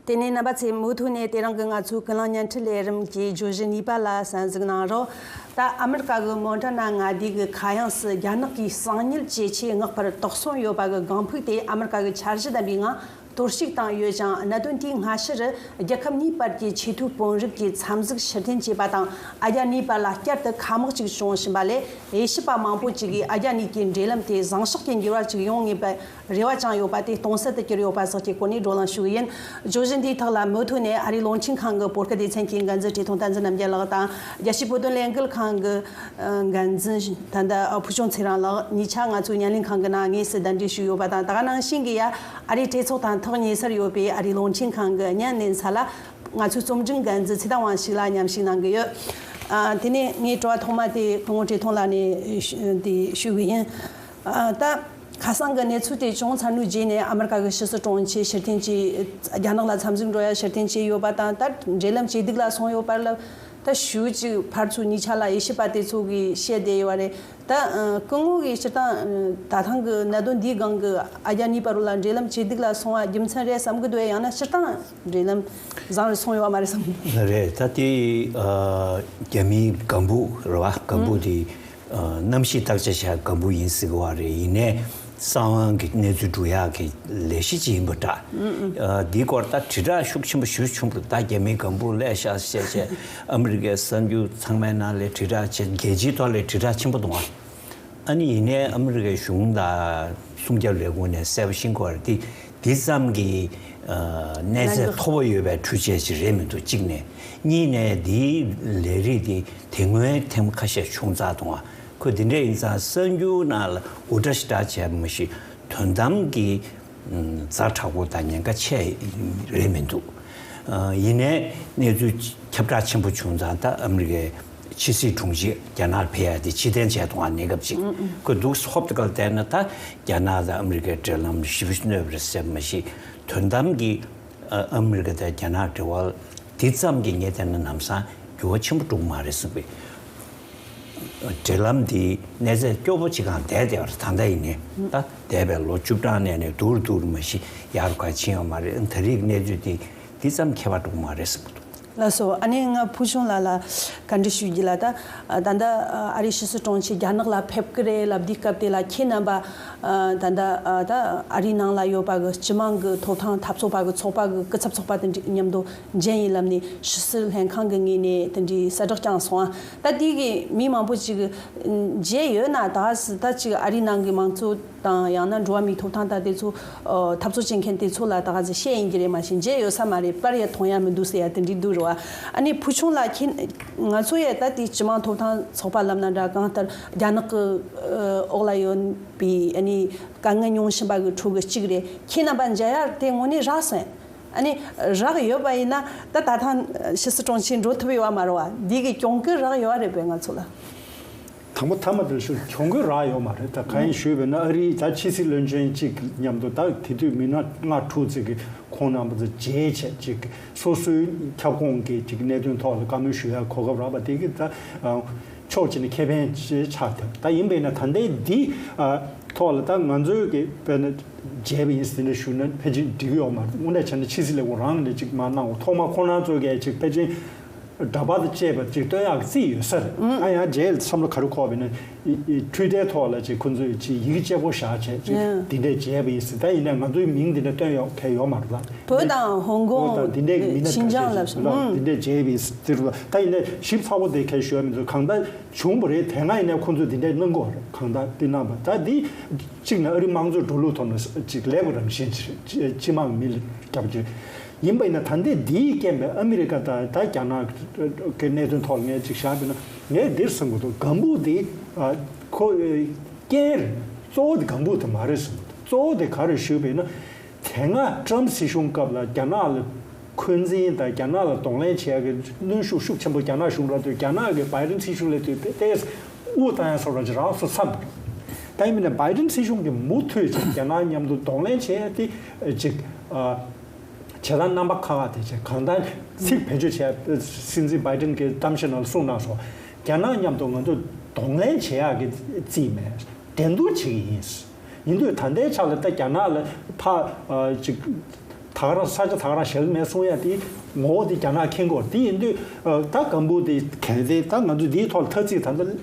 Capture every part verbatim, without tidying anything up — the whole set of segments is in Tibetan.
དེ་ནས་རྣམ་པ་ཚོས་མུ་མཐུད་ནས་དེ་རིང་གི་ང་ཚོའི་ཀུན་གླེང་བརྙན་འཕྲིན་ལས་རིམ་གྱི་བརྗོད་གཞི་གཉིས་པ་ལ་གསན་གཟིགས་གནང་རོགས། ད་ཨ་མི་རི་ཀ་གི་མོན་ཊ་ན་མངའ་སྡེ་གི་མཁའ་དབྱིངས་སུ་རྒྱ་ནག་གིས་གསང་ཉུལ་བྱེད་ཆེད་མངགས་པར་དོགས་ཟོན་ཡོད་པ་གི་སྒང་ཕུག་དེ་ཨ་མི་རི་ཀ་གི་འཆར་གཞི་ལྡན་པའི་ངང་གཏོར་བཤིག་བཏང་ཡོད་ཅིང་། གནད་དོན་དེའི་སྔ་ཕྱིར་རྒྱལ་ཁབ་གཉིས་བར་གྱི་ཆེས་མཐོའི་དཔོན་རིགས་ཀྱི་འཚམས་གཟིགས་ཕྱིར་འཐེན་བྱས་པ་དང་། ཨ་རྒྱ་གཉིས་བར་ལ་བསྐྱར་དུ་ཁ་དམག་ཅིག་བྱུང་བཞིན་པ་ལས། དབྱེ་ཞིབ་པ་མང་པོ་ཅིག་གིས་ཨ་རྒྱ་གཉིས་ཀྱི་འབྲེལ་ལམ་དེ་བཟང་ཕྱོགས་ཀྱི་འགྱུར་བ་ཅིག་ཡོང་ངེས་པའི་རེ་བ་བཅངས་ཡོད་པ་དེ་སྟོང་ཟད་དུ་གྱུར་ཡོད་པ་སོགས་ཀྱི་སྐོར་ནས་བགྲོ་གླེང་ཞུ་གི་ཡིན། བརྗོད་གཞི་འདིའི་ཐོག་ལ་མུ་མཐུད་ནས་ཨ་རིའི་རླུང་འཕྲིན་ཁང་གི་བོད་སྐད་སྡེ་ཚན་གྱི་འགན་འཛིན་བཀྲས་མཐོང་བསྟན་འཛིན་རྣམ་རྒྱལ་ལགས་དང་། རྒྱལ་སྤྱིའི་བོད་དོན་ལས་འགུལ་ཁང་གི་ཨ་འགན་འཛིན་ད་ལྟ་ཨ་ཕུལ་བྱུང་ཚེ་རིང་ལགས། གཉིས་ཆ་ང་ཚོའི་བརྙན་ལེན་ཁང་གི་ནང་དངོས་སུ་གདན་འདྲེན་ཞུས་ཡོད་པ་དང་། ད་ག་ནང་བཞིན་གྱི་ཡ་ཨ་རིའི་གྲོས་ཚོགས་དང་ཐག་ཉེ་སར་ཡོད་པའི་ཨ་རིའི་རླུང་འཕྲིན་ཁང་གི་བརྙན་ལེན་ས་ལ་ང་ཚོའི་རྩོམ་སྒྲིག་འགན་འཛིན་ཚེ་བརྟན་དབང་ཕྱུག་ལགས་མཉམ་ཞུགས་གནང་གི་ཡོད། ཨ་དེ་ནས་ངའི་དྲི་བ་ཐོག་མ་དེ་སྐུ་ངོ་བཀྲས་མཐོང་ལགས་ནས་ཞུ་དེ་ཞུ་གི་ཡིན། ཨ་ད་ཁ་སང་གི་གནས་ཚུལ་དེ་བྱུང་ཚར་དུས་རྗེས་ནས་ཨ་མི་རི་ཀ་གི་ཕྱི་སྲིད་དྲུང་ཆེ་ཕྱིར་འཐེན་གྱིས་རྒྱ་ནག་ལ་འཚམས་གཟིགས་འགྲོ་ཡ་ཕྱིར་འཐེན་བྱས་ཡོད་པ་དང་། ད་འབྲེལ་ལམ་ཇེ་སྡུག་ལ་སོང་ཡོད་པ་ལ་ད་ཞུ་ཅིག་ཕར་ཚུར་གཉིས་ཆ་ལ་དབྱེ་ཞིབ་པ་དེ་ཚོ་གིས་བཤད་བསྡད་ཡོད་པ་རེད། ད་ཨ་སྐུ་ངོ་གིས་སྤྱིར་བཏང་ད་ཐེངས་ཀྱི་གནད་དོན་འདིའི་སྒང་གི་ཨ་རྒྱ་གཉིས་བར་ལ་འབྲེལ་ལམ་ཇེ་སྡུག་ལ་སོང་བ་རྒྱུ་མཚན་རེད་བསམ་གི་འདུག་ཡང་ན་སྤྱིར་བཏང་འབྲེལ་ལམ་བཟང་རུ་སོང་ཡོད་པ་མ་རེད་བསམ་གི་འདུག་རེད། ད་དེ་ཨ་རྒྱ་མིའི་སྒམ་པོ་རེད་བ། སྒམ་པོ་དེ་ཨ་གནམ་གཤིས་བརྟག་དཔྱད་བྱ་སྒམ་པོ་ཡིན་ཟེར་གི་བ་རེད། ཡིན་ནའི་གསང་བའི་གནས་ཚུལ་སྒྲུག་ཡག་གི་ལས་གཞི་ཅིག་ཡིན་པ་འདྲ། ཨ་འདིའི་སྐོར་ད་དྲིལ་བསྒྲགས་ཤུགས་ཆེན་པོ་ཞེ་པོ་བྱུང་བ་རེད། ད་རྒྱ་མིའི་སྒམ་པོ་སླེབས་ཤག་བཤད་བྱས་ཨ་མི་རི་ཀའི་གསར་འགྱུར་ཚང་མའི་ནང་ལ་དྲིལ་བསྒྲགས་བྱས། རྒྱལ་སྤྱིའི་ཐོག་ལ་དྲིལ་བསྒྲགས་ཆེན་པོ་གཏོང་བ། ཨ་ནི་ཡིན་ནའི་ཨ་མི་རི་ཀའི་གཞུང་དང་སྲུང་སྐྱོབ་ལས་ཁུངས་ནས་གསལ་པོ་ཤེས་དགོས་པ་རེད། དེ་འདི་ཙམ་གྱི་ཨ་གནས་ཚད་མཐོ་པོ་ཡོད་པའི་འཕྲུལ་ཆས་ཅིག་རེད་མི་འདུག་གཅིག་ནས། གཉིས་ནས་འདིའི་ལས་རིགས་དེ་དེ་སྔོན་ཐེངས་ཁ་ཤས་བྱུང་ཚར་འདུག་ཁོ་འདི་འདྲ་ཡིན་ཙང་གསར་འགྱུར་ནང་ལ་འུར་སྒྲ་ཞེ་དྲག་བྱས་པ་མ་གཞི་དོན་དམ་གྱི་ཛ་དྲག་པོ་དང་ཉེན་ཁ་ཆེ་རེད་མི་འདུག་ཨ་ཡིན་ནའི་གནས་ཚུལ་ཁྱབ་བསྒྲགས་ཆེན་པོ་བྱུང་ཙང་ད་ཨ་མི་རི་ཀའི་ཕྱི་སྲིད་དྲུང་ཆེ་རྒྱ་ནག་ཕེབས་ཡ་དེ་ཕྱིར་འཐེན་བྱས་འདུག་གནས་སྐབས་ཅིག་ཁོ་འདུག་ཧོབ་ཏེ་ག་ལ་བསྡད་ན་ད་རྒྱ་ནག་དང་ཨ་མི་རི་ཀའི་འབྲེལ་ལམ་ཞེ་པོ་གནོད་པ་རེད་ཟེར་བ་མ་གཞི་དོན་དམ་གྱི་ཨ་ཨ་མི་རི་ཀ་དང་རྒྱ་ནག་འབྲེལ་བ་འདི་ཙམ་གྱིས་ངས་བལྟས་ན་ལམ་སང་འགྱུར་བ་ཆེན་པོ་འགྲོ་གི་མ་རེད་བསམ་པའི། འབྲེལ་ལམ་འདི་གནས་ཚད་སྐྱོ་པོ་ཅིག་སྒང་བསྡད་བསྡད་པ་རེད། ད་ལྟ་ཡིན་ནའི་ད་འདས་པའི་ལོ་བཅུ་གྲངས་ནས་ནས་སྡུག་རུ་སྡུག་རུ་མ་གཞི་ཡར་ག་ཕྱིན་ཡོད་མ་རེད། ད་རེས་གནས་ཚུལ་འདི་འདི་ཙམ་ཁྱད་པར་འགྲོ་གི་མ་རེད་བསམ་གི་འདུག་ལགས་སོ། ཨ་ནི་ང་ཕུལ་བྱུང་ལགས་ལ་བཀའ་འདྲི་ཞུ་རྒྱུ་ལ། ད་ད་ལྟ་ཨ་རིའི་ཕྱི་སྲིད་དྲུང་ཆེ་རྒྱ་ནག་ལ་ཕེབས་ཀྱི་རེད་ལབ་དུས་སྐབས་དེ་ལ་ཁྱེད་རྣམ་པ་ཨ་ད་ལྟ་ཨ་ད་ཨ་རིའི་ནང་ལ་ཡོད་པ་གི་སྤྱི་དམངས་གི་ཐོབ་ཐང་འཐབ་རྩོད་པ་གི་ཚོགས་པ་གི་སྐུ་ཚབ་ཚོགས་པ་དེ་འདྲ་མཉམ་དུ་མཇལ་ཡིན་ལབ་ནས་ཕྱི་སྲིད་ལྷན་ཁང་གི་ངོས་ནས་དེ་འདྲའི་གསལ་བསྒྲགས་བསྐྱངས་སོང་ཨ། ད་དེ་གི་མི་མང་པོ་ཅིག་གིས་མཇལ་ཡོད་ན་ད་ག་སེ་ད་ཅིག་ཨ་རིའི་ནང་གི་མང་གཙོ་དང་ཡང་ན་འགྲོ་བ་མིའི་ཐོབ་ཐང་དང་དེ་ཚོ་ཨ་འཐབ་རྩོད་བྱེད་མཁན་དེ་ཚོ་ལ་ད་ག་ཟེ་བཤད་ཡིན་གྱི་རེད། མ་གཞི་མཇལ་ཡོད་ས་མ་རེད། པར་ཡ་མཐོང་ཡ་མི་འདུག་ཟེར་ཡ་དེ་འདྲའི་འདུག་རེད་བ། ཨ་ནི་ཕུལ་བྱུང་ལགས་ཁྱེད་ང་ཚོ་ཡ་ད་དེ་སྤྱི་དམངས་ཐོབ་ཐང་ཚོགས་པ་ལབ་ན་འདྲ། གང་ལྟར་རྒྱ་ནག་གི་ཨ་འོག་ལ་ཡོད་པའི་ཨ་ནི་དཀའ་ངལ་མྱོང་བཞིན་པ་གི་ཁྲོད་གི་གཅིག་རེད། ཁྱེད་རྣམ་པ་མཇལ་ཡ་དེ་དངོས་གནས་རག་སོང་། ཨ་ནི་རག་ཡོད་པ་ཡིན་ན་ད་ད་ཐེངས་ཕྱི་སྲིད་དྲུང་ཆེ་འགྲོ་ཐུབ་ཡོད་བ་མ་རེད་བ། འདི་གི་གྱོང་གུན་རག་ཡོད་བ་རེད་པས་ང་ཚོ་ལ། དང་པོ་མཐའ་མ་དེར་ཞུ། གྱོང་གུན་རག་ཡོད་མ་རེད། ད་གང་ཡིན་ཞུས་པས་ན་ཨ་རིའི་ད་ཕྱི་སྲིད་བློན་ཆེན་གཅིག་མཉམ་དུ་ད་དེ་དུས་མི་སྣ་ལྔ་དྲུག་ཙམ་གྱིས་ཁོང་རྣམ་པ་ཚོ་མཇལ་བྱས་ཅིག་སོ་སོའི་ཁྱབ་ཁོངས་ཀྱི་ཅིག་གནད་དོན་ཐོག་ལ་བཀའ་མོལ་ཞུ་ཡ་གོ་སྐབས་རག་པ་དེ་གི་ད་ཕྱོགས་གཅིག་ནས་ཁེ་ཕན་ཆེ་ཆགས་ཐུབ། ད་ཡིན་པས་ན་ད་ལྟའི་འདི་ཐོག་ལ་ད་ང་ཚོའི་གི་དཔེར་ན་མཇལ་བ་ཡིན་ཟེར་འདྲ་ཞུ་ན་ཕལ་ཆེར་འགྲིག་གི་ཡོད་མ་རེད། དངོས་གནས་བྱས་ན་ཕྱི་སྲིད་ལས་ཁུངས་རང་ནས་ཅིག་མར་གནང་བ། ཐོག་མར་ཁོང་རང་ཚོ་གིས་ཅིག་ཕལ་ཆེར་འདྲ་པར་དང་བཅས་པ་ཅིག་སྟོན་ཡག་གི་རྩིས་ཡོད་ས་རེད། ཨ་ཡང་རྗེས་ལ་བསམ་བློ་ག་རེ་འཁོར་བ་ཡིན་ན་འཕྲུལ་དེབ་ཐོག་ལ་ཅིག་ཁོང་ཚོས་ཅིག་ཡི་གེ་གཅིག་པོ་བཞག་བྱས་ཅིག་ཡང་འདི་འདྲས་མཇལ་བ་ཡིན་ཟེར། ད་ཡིན་ནའི་ང་ཚོའི་མིང་འདི་འདྲ་བཏོན་ཡག་གང་ཡོད་མ་རེད་ད། བོད་དང་ཧོང་ཀོང་། འོ་ད་འདི་འདྲས་མི་སྣ་ཤིན་ཅང་ལབ་སོང་། འདི་འདྲས་མཇལ་བ་ཡིན་ཟེར་བ། ད་ཡིན་ནའི་ཞིབ་ཚགས་པོ་དེ་གས་ཞུ་ཡ་མི་འདུག་གང་ལྟར་བྱུང་བ་རེད། དེ་སྔ་ཡིན་ནའི་ཁོང་ཚོས་འདི་འདྲས་གནང་གི་ཡོད་རེད། གང་ལྟར་འདི་གནང་བ་ད་འདི་གཅིག་ནས་ཨ་རིའི་དམངས་གཙོའི་འགྲོ་ལུགས་ཐོག་ནས་ཅིག་ལེགས་པ་རང་བཞིན་ཅིག་རེད། སྤྱི་དམངས་མི་ལ་རྒྱབ་ཀྱི་ཡིན་པ་ཡིན་ན། ད་ལྟའི་འདིའི་རྐྱེན་པས་ཨ་མི་རི་ཀ་དང་ད་རྒྱ་ནག་གི་གནད་དོན་ཐོག་ལ་ངས་ཅིག་བཞག་པ་ཡིན་ན་ངས་འདིར་གསུང་གི་འདུག་སྒམ་པོ་འདི་ཨ་ཁོ་རྐྱེན་རེད། གཙོ་བོ་དེ་སྒམ་པོ་དེ་མ་རེད་གསུང་གི་འདུག་གཙོ་བོ་དེ་ག་རེ་ཞུས་པ་ཡིན་ན། དེ་སྔ་ཀྲམ་སྲིད་གཞུང་སྐབས་ལ་རྒྱ་ནག་ལ་འཁོན་འཛིན་དང་རྒྱ་ནག་ལ་གདོང་ལེན་བྱེད་ཡག་གི་གནོན་ཤུགས་ཤུགས་ཆེན་པོ་རྒྱ་ནག་གཞུང་རག་དུས། རྒྱ་ནག་གི་བྷའི་ཌེན་སྲིད་གཞུང་ལ་དུས་ཏོག་ཙམ་དབུགས་བཏང་ཡ་བཟོ་འདྲ་ཅིག་རག་སོང་བསམ་འདུག་ད་ཡིན་ན་བྷའི་ཌེན་སྲིད་གཞུང་གིས་མུ་མཐུད་ཅིག་རྒྱ་ནག་མཉམ་དུ་གདོང་ལེན་བྱེད་ཡ་དེ་ཅིག་ཨ་བྱེད་སྟངས་རྣམ་པ་ཁག་ཁག་དེ་བྱས། གང་ལྟར་ཚིག་བེད་སྤྱོད་བྱས། སྲིད་འཛིན་བྷའི་ཌེན་གྱི་གཏམ་བཤད་ནང་ལ་གསུངས་གནང་སོང་། རྒྱ་ནག་མཉམ་དུ་ང་ཚོ་གདོང་ལེན་བྱེད་ཡག་གི་རྩིས་མེད། འགྲན་བསྡུར་བྱེད་ཀྱི་ཡིན། ཡིན་དུས་ད་ལྟའི་ཆ་ལ་ད་རྒྱ་ནག་ལ་ཕ་ཨ་ཅིག་ ད་ག་རང་ས་ཆ་ད་ག་རང་བཞག་གི་མེད་གསུང་ཡ་དེ་ངོ་བོ་དེ་རྒྱ་ནག་མཁྱེན་གྱི་ཡོད་རེད། དེ་ཡིན་དུས་ད་གམ་བུ་དེ་གལ་ཏེ་ད་ང་ཚོ་འདིའི་ཐོག་ལ་ཐ་ཚིག་ད་ལྟ་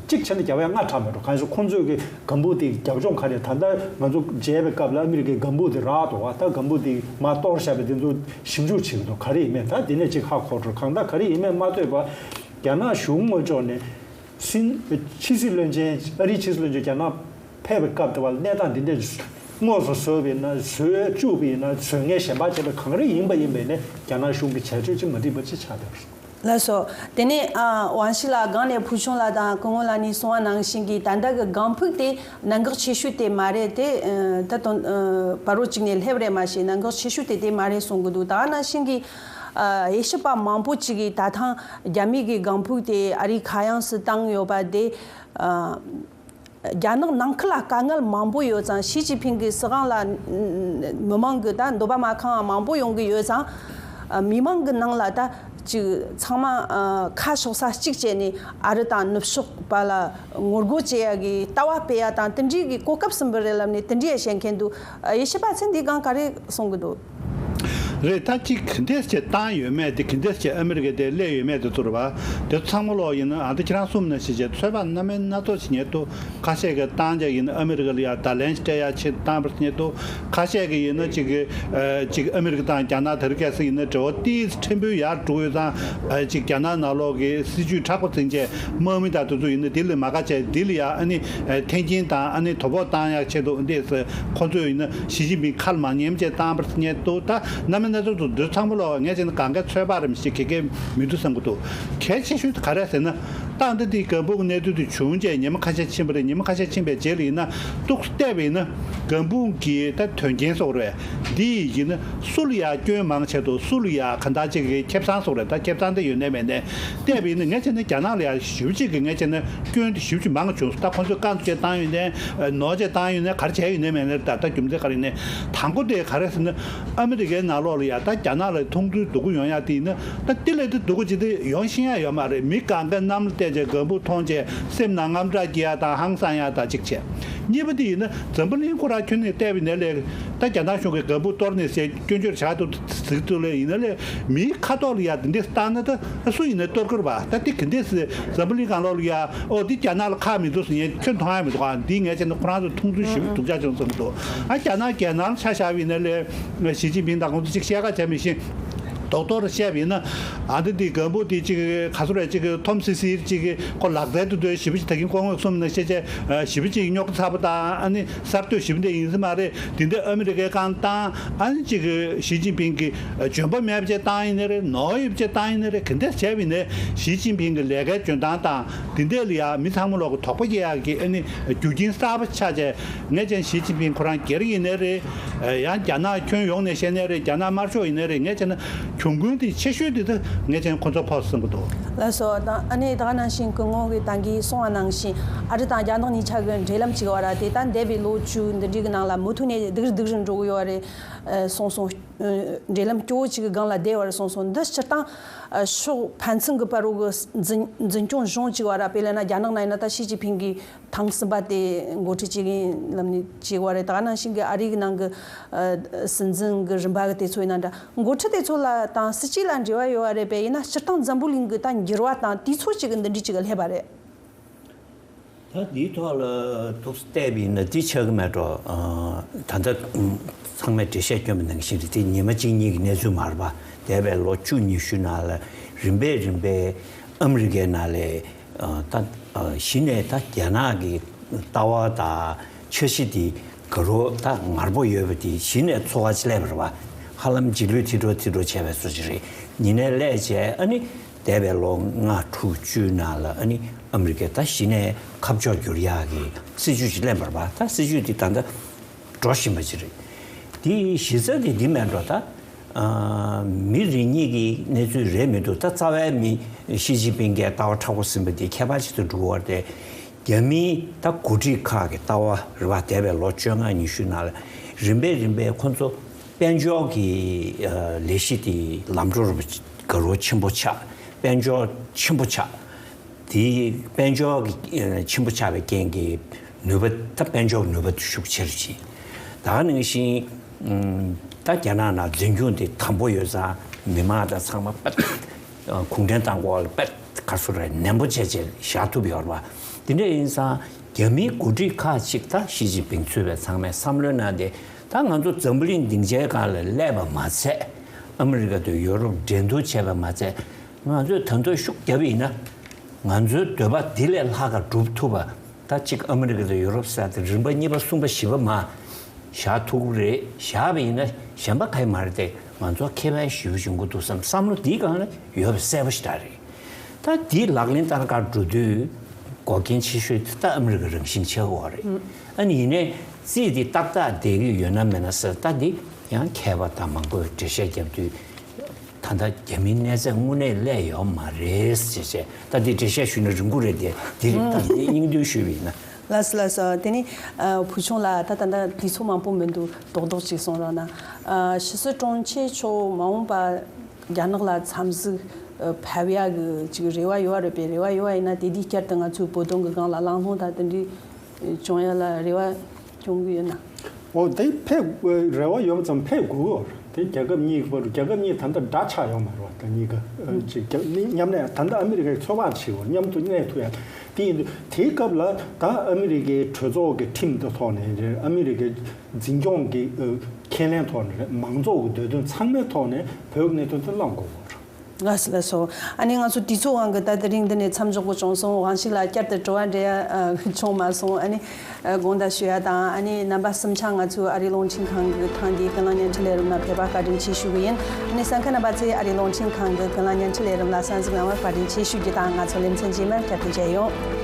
གཅིག་བྱས་ན་རྒྱག་ཡ་སྔ་དྲགས་མེད་འགྲོ། གང་ཡིན་ཟེར་ཁོང་ཚོས་ཀྱི་གམ་བུ་དེ་རྒྱབ་ལྗོངས་ག་རེ། ད་ལྟ་ང་ཚོ་མཇལ་བའི་སྐབས་ལ་ཨ་མི་རི་ཀའི་གམ་བུ་དེ་རག་འདུག་བ། ད་གམ་བུ་དེ་མར་གཏོར་བཞག་པའི་དེ་ཚོ་ཞིབ་འཇུག་བྱེད་ཀྱི་འདུག་ག་རེ་ཡིན་མིན་ད་དེ་ནས་གཅིག་ཧ་གོ་འགྲོ། གང་ལྟར་ག་རེ་ཡིན་མིན་མ་ལྟོས་པར་རྒྱ་ནག་གཞུང་ངོས་ཕྱོགས་ནས་སྲིད་ཕྱི་སྲིད་བློན་ཆེན། ཨ་རིའི་ཕྱི་སྲིད་བློན་ཆེན་རྒྱ་ནག་ཕེབས་པའི་སྐབས་དེ་བ་ལ་གནས་སྟངས་འདི་འདྲ་དངོས་སུ་བཟོས་པ་ཡིན་ན། བཟོས་བཅུག་པ་ཡིན་ན། བཟོ་མཁན་གཞན་པ་བྱས་པ་གང་རེ་ཡིན་པ་ཡིན་པས་ནས་རྒྱ་ནག་གཞུང་གི་བྱ་སྤྱོད་ཅིག་མ་འགྲིག་པ་ཅིག་ཆགས་བསྡད་པ་རེད། ལགས་སོ། དེ་ནས་ཨ་ཝང་ཞི་ལགས་སྒང་ནས་ཕུལ་བྱུང་ལགས་དང་སྐུ་ངོ་ལགས་ནས་གསུངས་པ་ནང་བཞིན་གྱི་ད་ལྟ་གི་སྒང་ཕུག་དེ་གནད་འགག་ཆེ་ཤོས་དེ་མ་རེད། དེ་ཨ་ད་དུང་ཨ་བར་རོ་གཅིག་ནས་སླེབས་རེད་མ་ཤེས། གནད་འགག་ཆེ་ཤོས་དེ་དེ་མ་རེད་གསུང་གི་འདུག་ད་ག་ནང་བཞིན་གྱི་ཨ་དབྱེ་ཞིབ་པ་མང་པོ་ཅིག་གིས་ད་ཐེངས་རྒྱ་མི་གི་སྒང་ཕུག་དེ་ཨ་རིའི་ཁ་གཡང་སུ་བཏང་ཡོད་པ་དེ་ཨ། རྒྱ་ནག་ནང་ཁུལ་ལ་དཀའ་ངལ་མང་པོ་ཡོད་ཙང་། ཞི་ཅིན་ཕིང་གི་སྲིད་དབང་ལ་མི་མང་གི་ད་འདོད་པ་མ་ཁེངས་པ་མང་པོ་ཡོང་གི་ཡོད་ཙང་། མི་མང་གི་ནང་ལ་ད་ཅིག་ཚང་མ་ཁ་ཕྱོགས་ས་གཅིག་བྱས་ནས་ཨ་རི་དང་ནུབ་ཕྱོགས་པ་ལ་ངོ་རྒོལ་བྱེད་ཡ་གི་ལྟ་བ་སྤེལ་ཡ་དང་། དེ་འདྲའི་གི་གོ་སྐབས་ཟིན་པ་རེད་ལབ་ནས་དེ་འདྲའི་བཤད་མཁན་འདུག་དབྱེ་ཞིབ་པ་ཚོས་འདི་སྒང་ག་རེ་གསུང་གི་འདུག་རེད། ད་ཅིག་ག་འདྲས་བྱས་བཏང་ཡོད་མེད་དེ། ག་འདྲས་བྱས་ཨ་མི་རི་ཀ་དེ་སླེབས་ཡོད་མེད་དེ་ཚོ་རེད་བ། དེ་ཚོ་ཚང་མ་ལོག་ཡིན་ན་ཨ་ད་ཁྱེད་རང་གསུངས་ནང་བཞིན་བྱས་ཚོད་དཔག་སྣ་མིན་སྣ་ཚོགས་བྱེད་མཁན་འདུག་ཁ་ཤས་ཀྱིས་བཏང་བྱས་ཡིན་ན་ཨ་མི་རི་ཀ་ལ་ཡ་ད་ལན་སྤྲད་ཡ་ཆེད་བཏང་པ་བྱེད་མཁན་འདུག་ཁ་ཤས་ཀྱིས་ཡིན་ན་ཅིག་གི་ཨ་ཅིག་ཨ་མི་རི་ཀ་དང་རྒྱ་ནག་དེ་རིང་ཁ་སང་ཡིན་ན་འབྲེལ་བ་ཏོག་ཙམ་ཕྲན་བུ་ཡར་འགྲོ་ཡོད་ཙང་། ཨ་ཅིག་རྒྱ་ནག་ནང་ལོག་གི་སྲིད་ཇུས་མཁྲེགས་པོ་འཛིན་བྱས་དམག་མི་དང་དེ་ཚོ་ཡིན་ན་དེ་ལས་མ་དགའ་བྱས། དེ་ལ་ཡ་ཨ་ནི་ཨ་འཐེན་འཁྱེར་དང་ཨ་ནི་དོ་ཕོག་བཏང་ཡག་ཆེད་དུ་འདི་ཁོ་ཚོས་ཡིན་ན་ཞི་ཅིན་ཕིང་ཁ་ལ་མ་ཉན་བྱས་བཏང་པ་བྱེད་མཁན་འདུག་ད་སྣ་མིན་སྣ་ཚོགས་འདུག་འདི་ཚང་མ་ལོག་ངས་བྱས་ན་གང་གའི་ཚོད་དཔག་རེད་མི་ཤེས། ག་གེ་མི་འདུག་བསམ་གྱི་འདུག་གལ་ཆེ་ཤོས་དེ་ག་རེ་ཟེར་ན། ད་ལྟ་འདི་སྒམ་པོ་གི་གནས་ཚུལ་དེ་བྱུང་རྗེས་ཉི་མ་ཁ་ཤས་ཕྱིན་པ་རེད། ཉི་མ་ཁ་ཤས་ཕྱིན་པའི་རྗེས་ལ་ཡིན་ན་ཏོག་ཙམ་བལྟས་པ་ཡིན་ན་སྒམ་པོ་གི་ད་དོན་རྐྱེན་སོགས་རེད། འདི་ཡིན་ན་སུ་ལ་ཡ་སྐྱོན་མང་ཆེད་དུ། སུ་ལ་ཡ་ག་འདྲ་ཅིག་གི་ཁེ་བཟང་སོགས་རེད། ད་ཁེ་བཟང་དེ་ཡོད་ནའི་མེད་ནའི་བལྟས་པ་ཡིན་ན་ངས་བྱས་ན་རྒྱ་ནག་ལ་ཡ་ཞེ་པོ་ཅིག་གི་ངས་བྱས་ན་སྐྱོན་དེ་ཞེ་པོ་ཅིག་མང་བྱུང་སོང་། ད་ཁོ་ཚོས་རྐང་བཙུགས་བྱས་བཏང་ཡོད་ནའི་ནོར་བྱས་བཏང་ཡོད་ནའི་ག་རེ་བྱས་ཡོད་ནའི་མེད་ནའི། ད་ད་རྒྱུ་མཚན་ག་རེ་ཡིན་ནའི་དང་པོ་དེ་ག་རེ་ཟེར་ན། ཨ་མི་རི་ཀའི་ནང་ལོགས་ལ་ཡ་ད་རྒྱ་ནག་ལ་མཐོང་ཚུལ་སྡུག་གུ་ཡོང་ཡ་དེ་ཡིན་ན། ད་དེ་ལས་དེ་སྡུག་གུ་ཅིག་དེ་ཡོང་ཤེས་ཡ་ཡོད་མ་རེད། མི་གང་ག་གནམ་ལ་བལྟས་བྱས་སྒམ་པོ་མཐོང་བྱས་སེམས་ནང་དངངས་སྐྲག་སྐྱེ་ཡ་དང་ཧང་སང་ཡ་དང་གཅིག་བྱས། གཉིས་པ་དེ་ཡིན་ན་འཛམ་བུ་གླིང་ཁོ་རང་ཁྱོན་ནས་བལྟས་པ་ཡིན་ནའི་ལས། ད་རྒྱ་ནག་གཞུང་གིས་སྒམ་པོ་གཏོར་ནས་ཟེར་སྐྱོན་བརྗོད་བྱ་འདུག་ཟེར་གྱི་འདུག་ལས། ཡིན་ནའི་ལས་མིའི་ཁ་ཐོག་ལ་ཡ་དེ་འདྲས་བཏང་ན་ད་སུ་ཡིན་ནའི་གཏོར་གྱི་རེད་པ། ད་དེ་ག་འདྲས་ཟེར་འཛམ་བུ་གླིང་སྒང་ལོགས་ལ་ཡ་ཨོ་འདི་རྒྱ་ནག་ལ་ཁག་མི་འདུག་ཟེར་ཡ་ཁྱོན་མཐོང་ཡ་མི་འདུག་ཨ་འདི་ངས་བྱས་ན་ཁོ་རང་ཚོ་མཐོང་ཚུལ་ཞེ་པོ་སྡུག་ཅག་བྱུང་ཙམ་འདུག་ཨ་རྒྱ་ནག་རྒྱལ་ནང་ཆ་བཞག་པ་ཡིན་ནའི་ལས། ཞི་ཅིན་ཕིང་དང་ཁོང་ཚོ་གཅིག་བཤད་ཁ་བྱས་མི་ཤེས། རྡོག་རྡོག་རེ་བཤད་པ་ཡིན་ན། ཨ་འདི་འདི་སྒམ་པོ་འདི་གཅིག་ག་ཚོད་རེད། གཅིག་འཐོམ་སི་སིར་གཅིག་ཁོ་ལག་རྩལ་དུ་འདོད་ཞེ་པོ་ཅིག་ད་གིན་སྐུ་ངོས་གསུངས་ནང་བཞིན་བྱས་ཞེ་པོ་ཅིག་རྙོག་དྲ་ཚ་པོ་དང་། ཨ་ནི་གསར་གཏོད་ཞེ་པོ་འདི་ཡིན་ས་མ་རེད། དེ་འདྲ་ཨ་མི་རི་ཀའི་སྒང་བཏང་། ཨ་ནི་གཅིག་ཞི་ཅིན་ཕིང་གི་འཇོན་པ་མེད་པ་བྱས་བཏང་ཡིན་ནའི་རེད། ནོར་ཡོད་པ་བྱས་བཏང་ཡིན་ནའི་རེད། ག་འདྲ་བྱས་པ་ཡིན་ནའི་ཞི་ཅིན་ཕིང་གི་ལས་ཀའི་འཇོན་ཐང་དང་དེ་འདྲ་ལ་ཡ་མི་ཚང་མ་ལོག་གི་དོགས་པ་སྐྱེ་ཡག་གི་ཨ་ནི་རྒྱུ་རྐྱེན་གསར་པ་ཆགས་བྱས། ངས་བྱས་ན་ཞི་ཅིན་ཕིང་ཁོ་རང་སྒེར་ཡིན་ནའི་རེད། ཡང་རྒྱ་ནག་ཁྱོན་ཡོངས་ནས་བཤད་ནའི་རེད། རྒྱ་ནག་དམར་ཤོག་ཡིན་ནའི་རེད། ངས་བྱས་ན་གྱོང་གུན་དེ་ཆེ་ཤོས་དེ་ད་ངས་བྱས་ན་ཁོ་ཚོ་ཕོག་སོང་གི་འདུག་ལགས་སོ། ད་ཨ་ནི་ད་ག་ནང་བཞིན་སྐུ་ངོ་གིས་ད་གིན་གསུངས་པ་ནང་བཞིན་ཨ་རི་དང་རྒྱ་ནག་གཉིས་ཆ་གི་འབྲེལ་ལམ་ཅིག་ཡོད་རེད། དེ་ད་འདས་པའི་ལོ་བཅུ་འདི་འདྲའི་གི་ནང་ལ་མུ་མཐུད་ནས་སྡུག་རུ་སྡུག་རུ་འགྲོ་གི་ཡོད་རེད། ཨ་སོང་སོང་། ཨ་འབྲེལ་ལམ་སྐྱོ་བོ་ཅིག་གི་སྒང་ལ་བསྡད་ཡོད་རེད། སོང་སོང་། འདི་སྤྱིར་བཏང་ཨ་ཕྱོགས་ཕན་ཚུན་གི་བར་རུ་གི་འཛིན་འཛིན་སྐྱོང་གཞུང་ཅིག་ཡོད་རེད། དཔེ་ལབ་ན་རྒྱ་ནག་ནང་ཡིན་ན་ད་ཞི་ཅིན་ཕིང་གིས་ཐེངས་གསུམ་པ་དེ་འགོ་ཁྲིད་བྱེད་ཀྱི་ཡིན་ལབ་ནས་བྱས་པ་རེད། ད་ག་ནང་བཞིན་གྱི་ཨ་རིའི་ནང་གི་ཨ་སྲིད་འཛིན་གྱི་རིམ་པ་གི་དེ་ཚོ་ཡིན་ན་འདྲ། འགོ་ཁྲིད་དེ་ཚོ་ལ་དང་སྲིད་ཇུས་ལ་འབྲེལ་བ་ཡོད་པ་རེད་པས། ཡིན་ན་སྤྱིར་བཏང་འཛམ་བུ་གླིང་གི་ད་འགྱུར་བ་དང་དུས་ཚོད་ཅིག་གི་འདི་འདྲ་ཅིག་གི་སླེབས་པ་རེད། ད་འདིའི་ཐོག་ལ་ཐུགས་བལྟས་པ་ཡིན་ན་འདི་ཆགས་ཀྱི་མེད་འགྲོ། ཨ་ད་ལྟ་ཚང་མས་འགྲེལ་བཤད་སྐྱོན་པ་ནང་བཞིན་རེད། དེ་ཉི་མ་གཅིག་གཉིས་ཀྱི་གནས་ཚུལ་མ་རེད་པ། འདས་པའི་ལོ་བཅུ་ཉི་ཤུ་ནང་ལ་རིམ་པས་རིམ་པས་ཨ་མི་རི་ཀའི་ནང་ལ་ཨ་ད་ཨ་གཞི་ནས་ད་རྒྱ་ནག་གི་ལྟ་བ་དང་འཆར་གཞི་དེ་དགའ་རབ་ད་ངར་པོ་ཡོད་པ་དེ་གཞི་ནས་ཚོར་བ་ཅིག་སླེབས་པ་རེད་པ། ཧ་ལམ་རྗེས་ལུས་ཐིག་འཕྲོར་ཐིག་འཕྲོར་བྱས་པའི་བཟོ་ཅིག་རེད། ཉིན་ནས་སླེབས་བྱས་ཨ་ནི་འདས་པའི་ལོ་ལྔ་དྲུག་བཅུ་ནང་ལ་ཨ་ནི་ཨ་མི་རི་ཀས་ད་གཞི་ནས་ཁ་ཕྱོགས་བསྒྱུར་ཡག་གི་སྲིད་ཇུས་ཅིག་ལེན་པ་རེད་པ། ད་སྲིད་ཇུས་དེ་ད་ལྟ་འགྲོ་བཞིན་པ་ཅིག་རེད། དེའི་གཞི་རྩ་དེ་འདི་མེད་འགྲོ། ད་ཨ་མི་རེ་གཉིས་ཀྱི་གནས་ཚུལ་རེད་མི་འདུག་ད་རྩ་བའི་མི་ཞི་ཅིན་ཕིང་གིས་ལྟ་བ་མཁྲེགས་པོ་ཟིན་པ་དེ་ཁྱད་པར་ཅིག་ཏུ་འགྲོ་བ་རེད། རྒྱ་མིའི་ད་འགོ་ཁྲིད་ཁག་གི་ལྟ་བ་རེད་པ། འདས་པའི་ལོ་བཅོ་ལྔ་ཉི་ཤུ་ནང་ལ་རིམ་པས་རིམ་པས་ཁོ་ཚོ་དཔལ་འབྱོར་གྱི་ཨ་ལས་གཞི་དེ་ལམ་འགྲོ་རུ་དགའ་རབ་ཆེན་པོ་ཆགས། དཔལ་འབྱོར་ཆེན་པོ་ཆགས། དེ་དཔལ་འབྱོར་གྱི་ཨ་ཆེན་པོ་ཆགས་པའི་རྐྱེན་གྱིས་ནུས་པ་ད་དཔལ་འབྱོར་ནུས་པ་དེ་ཤུགས་ཆེ་རུ་ཕྱིན། ད་ག་ནང་བཞིན་ཨམ་ ད་རྒྱ་ནག་ནང་འཛིན་སྐྱོང་དེ་དམ་པོ་ཡོད་ཙང་མི་མང་དང་ཚང་མ་དཔེ་གུང་ཁྲན་ཏང་གོ་ལ་དཔེ་ག་སུ་རེ་ནན་པོ་བྱས་བྱས་བཞག་ཐུབ་ཡོད་རེད་བ། དེ་འདྲ་ཡིན་ཙང་རྒྱ་མིའི་འགོ་ཁྲིད་ཁག་ཅིག་ད་ཞི་ཅིན་ཕིང་ཚུད་པའི་ཚང་མས་བསམ་བློའི་ནང་དེ་ད་ང་ཚོ་འཛམ་བུ་གླིང་སྡིངས་ཆའི་སྒང་ལ་སླེབས་པ་མ་ཚད། ཨ་མི་རི་ཀ་དང་ཡོ་རོབ་འགྲན་བསྡུར་བྱས་པ་མ་ཚད། ང་ཚོས་ད་དུང་ཤུགས་བརྒྱབ་པ་ཡིན་ན། ང་ཚོའི་འདོད་པ་འདི་ལས་ལྷག་ག་སྒྲུབ་ཐུབ་པ། ད་གཅིག་ཨ་མི་རི་ཀ་དང་ཡོ་རོབ་ཟེར་ཏེ་རིམ་པ་གཉིས་པ་གསུམ་པ་བཞི་པ་མ་བཞག་ཐུབ་ཀྱི་རེད། བཞག་པ་ཡིན་ན་གཞན་པ་ག་ཡི་མ་རེད་དེ། ང་ཚོ་ཁེ་ཕན་ཞེ་པོ་ཅིག་ཡོང་གི་འདུག་བསམ་བསམ་བློ་འདིའི་སྒང་ལ་ཡོད་པ་གསལ་པོ་ཞེ་དྲག་རེད། ད་འདི་ལག་ལེན་བསྟར་ག་འགྲོ་དུས་འགོག་རྐྱེན་ཆེ་ཤོས་དེ་ད་ཨ་མི་རི་ཀ་རང་བཞིན་ཆེ་བ་རེད། ཨ་ནི་ཡིན་ནའི་རྩིས་འདི་ཏག་ཏག་བསྡད་ཀྱི་ཡོད་ན་མེད་ན་ཟེར། ད་འདི་ཡང་མཁས་པ་དང་མང་པོས་འགྲེལ་བཤད་བརྒྱབ་དུས། ད་ལྟ་རྒྱ་མིའི་གནས་ཚད་དངོས་གནས་སླེབས་ཡོད་མ་རེད་ཟེར་བྱས། ད་འདི་འགྲེལ་བཤད་ཞུས་ན་རིང་པོ་རེད་དེ། འདི་རིགས་ད་འདི་སྙིང་བསྡུས་ཞུས་པ་ཡིན་ན། ལགས་སོ་ལགས་སོ། དེ་ནི་ཨ་བུ་ཆུང་ལགས། ད་ད་ལྟ་དུས་ཚོད་མང་པོ་མི་འདུག་རྡོག་རྡོག་ཅིག་གསུང་རོགས་གནང་། ཨ་ཕྱི་སྲིད་དྲུང་ཆེ་མཆོག་མ་འོངས་པ་རྒྱ་ནག་ལ་འཚམས་གཟིགས་ཨ་ཕེབས་ཡག་གི་ཅིག་རེ་བ་ཡོད་རེད་པས། རེ་བ་ཡོད་ཡིན་ན་དེ་འདི་བསྐྱར་དུ་ང་ཚོའི་བོད་དོན་གི་སྒང་ལ་གླེང་སློང་དང་དེ་འདྲའི་བྱུང་ཡ་ལ་རེ་བ་བྱུང་གི་ཡོད་ན། འོ་དེ་ཕེབས་རེ་བ་ཡོད་པ་ཙམ་ཕེབས་དགོས་ཀྱི་ཡོད་རེད། དེ་རྒྱལ་ཁབ་གཉིས་ཀྱི་བར་རྒྱལ་ཁབ་གཉིས་ད་ལྟ་འདྲ་ཆགས་ཡོད་མ་རེད་བ། ད་གཉིས་ཀ་ཨ་ཅིག་རྒྱ་མཉམ་གནས་ད་ལྟ་ཨ་མི་རི་ཀའི་ཚོད་དཔག་བྱེད་དགོས། མཉམ་དུ་གནས་ཐུབ་ཡ་དེ་ཡིན་དུས། དེའི་སྐབས་ལ་ད་ཨ་མི་རི་ཀའི་གྲོས་ཚོགས་ཀྱི་ཁྲིམས་དེ་ཐོག་ནས་རེད། ཨ་མི་རི་ཀའི་འཛིན་སྐྱོང་གི་ཨ་ཁས་ལེན་ཐོག་ནས་རེད། མང་ཚོགས་ཀྱི་འདོད་དོན་ཚང་མའི་ཐོག་ནས་བོད་ཀྱི་གནད་དོན་དེ་བླང་དགོས་པ་རེད། ལགས་སོ་ལགས་སོ། ཨ་ནི་ང་ཚོ་དུས་ཚོད་དབང་གིས་ད་དེ་རིང་འདི་ནས་མཚམས་འཇོག་དགོས་བྱུང་སོང་། དབང་ཤིག་ལ་བསྐྱར་དུ་དྲི་བ་འདྲི་ཡ་ཨ་བྱུང་མ་སོང་། ཨ་ནི་ཨ་དགོངས་དག་ཞུ་ཡ་དང་། ཨ་ནི་རྣམ་པ་གསུམ་ཆ་ང་ཚོའི་ཨ་རིའི་རླུང་འཕྲིན་ཁང་གི་ཐང་འདིའི་ཀུན་གླེང་བརྙན་འཕྲིན་ལས་རིམ་ལ་ཕེབས་པ་བཀའ་དྲིན་ཆེ་ཞུ་གི་ཡིན། ཨ་ནི་གསན་མཁན་རྣམ་པ་ཚོས་ཨ་རིའི་རླུང་འཕྲིན་ཁང་གི་ཀུན་གླེང་བརྙན་འཕྲིན་ལས་རིམ་ལ་གསན་གཟིགས་གནང་བར་བཀའ་དྲིན་ཆེ་ཞུ་རྒྱུ་དང་། ང་ཚོ་ལེ་ཚན་རྗེས་མར་བསྐྱར་དུ་མཇལ་ཡོང་།